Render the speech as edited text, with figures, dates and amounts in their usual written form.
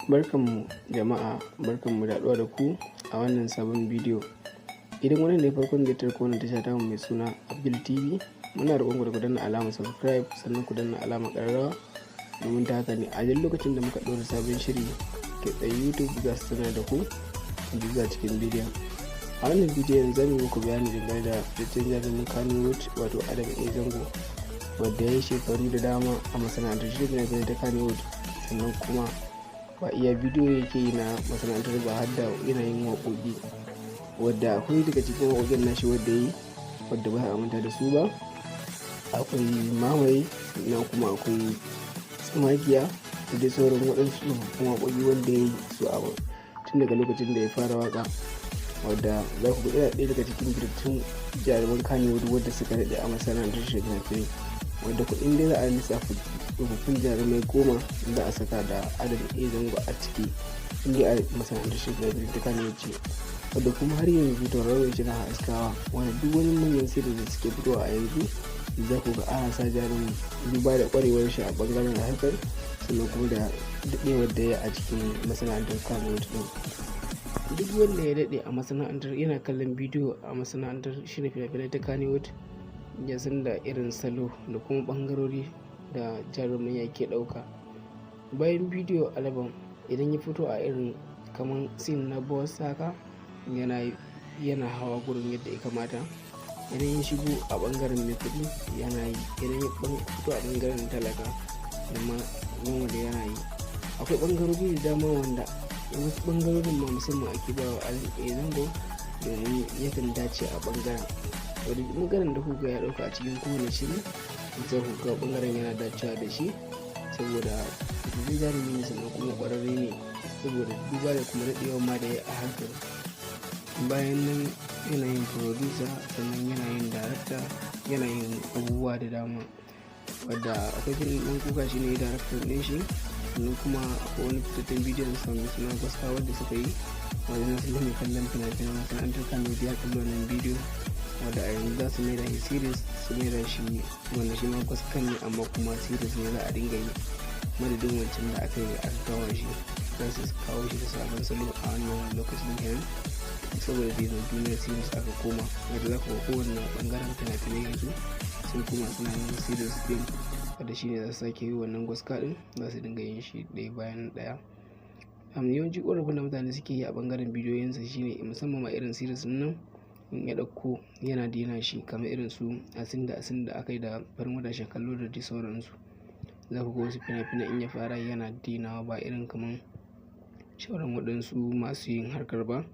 Barkanmu jama'a, barkanmu da haɗuwa da ku a wannan sabon bidiyo. Idan wannan ne farkon ziyartar ku wannan tasha tamu mai suna Abdul TV, muna roƙon ku da ku danna alamar subscribe, sannan ku danna alamar ƙararrawa, domin ta haka ne a duk lokacin da muka ɗora sabon shiri kai tsaye YouTube za su sanar da ku zuwa cikin bidiyon. A wannan bidiyon zan yi muku bayani dangane da fitaccen jarumin Kannywood, wato Adam A Zango, wadda ya yi shekaru da dama a masana'antar shirya fina-finai ta Kannywood, sannan kuma ba iya bidiyo yake yi na masana'antar ba, har da yana yin waƙoƙi, wadda akwai daga cikin waƙoƙin nashi wadda yi wadda ba a manta da su ba. Akwai Mamaye, sannan kuma akwai Tsumagiya, da dai sauran waɗansu tsofaffin waƙoƙi wanda ya yi su a tun daga lokacin da ya fara waƙa, wadda za ku ga yana ɗaya daga cikin fitattun jaruman Kannywood wadda suka daɗe a masana'antar shirya fina-finai, wadda kuɗin dai za a lissafa tsofaffin jarumai 10 za a saka da Adam A Zango a ciki, inda a masana'antar shirya fina-finai ta Kannywood ce, wadda kuma har yanzu tauraron shi na haskawa, wanda duk wani manyan series da suke fitowa a yanzu za ku ga ana sa jarumin, duba da ƙwarewar shi a ɓangaren harkar, sannan kuma da daɗewar da ya a cikin masana'antar Kannywood ɗin. Duk wanda ya daɗe a masana'antar yana kallon bidiyo a masana'antar shirya fina-finai ta Kannywood ya san da irin salo da kuma ɓangarori da jarumin yake ɗauka. Bayan bidiyo album, idan ya fito a irin kamar scene na boss haka, yana hawa gurin yadda ya kamata. Idan ya shigo a ɓangaren mai kuɗi yana yi, idan ya fito a ɓangaren talaka ma normal yana yi. Akwai ɓangarori da dama wanda wasu ɓangarorin ma musamman ake ba wa Adam A Zango domin yakan dace a ɓangaren. Wadda ɓangaren da kuka ya ɗauka a cikin kowane shiri, za ku ga ɓangaren yana dacewa da shi, saboda fitaccen jarumi ne, sannan kuma ƙwararre ne, saboda duba da kuma daɗewar ma da ya a harkar. Bayan nan yana yin producer, sannan yana yin director, yana yin abubuwa da dama, wadda akwai fim ɗin Ɗan Kuka, shine director ɗin shi. Sannan kuma akwai wani fitaccen bidiyon sa mai suna Gwaska wadda suka yi, wanda na san mai kallon fina-finan masana'antar Kannywood ya kalli wannan bidiyo, wadda a yanzu za su maida shi series, su maida shi wanda shi ma Gwaskan ne, amma kuma series ne za a dinga yi madadin wancan da aka yi aka kawo shi. Za su kawo shi da sabon salo a wannan lokacin kenan, saboda dai duniyar series aka koma, wadda za ku ga kowanne ɓangaren fina-finai yanzu sun koma suna yin series ɗin, wadda shi ne za su sake yi wannan Gwaska ɗin, za su dinga yin shi ɗaya bayan ɗaya. Yawanci ƙorafin da mutane suke yi a ɓangaren bidiyoyinsa shine musamman ma irin series ɗin nan, in ya ɗauko yana daina shi, kamar irin su Asin da Asin da aka yi da Farin Wata Shakallo da dai sauransu. Za ku ga wasu fina-finai in ya fara yana dainawa, ba irin kamar sauran waɗansu masu yin harkar ba.